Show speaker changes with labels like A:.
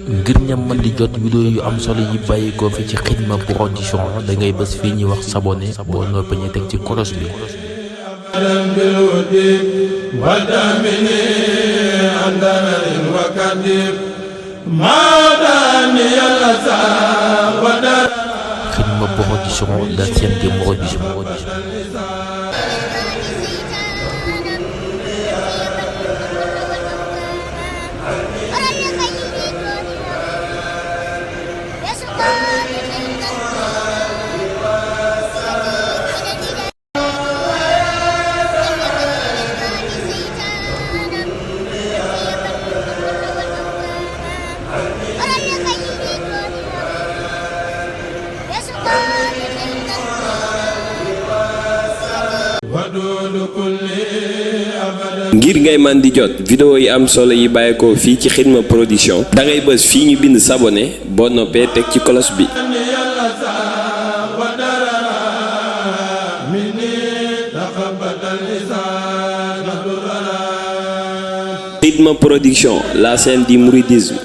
A: ngir ñam man di jot vidéo yu am solo yi bàyyi ko fi ci Xidma Production da ngay bës fii ñuy wax s'abonner boo noppee ñu teg ci kolos bi. Xidma Production, la chaîne des mourides.
B: ngir ngay man di jot vidéo yi am solo yi bàyyeekoo fii ci Xidma Production da ngay bës fii ñu bind s'abonner boo noppee teg ci kolos bi. Xidma Production, la chaîne du mouridisme.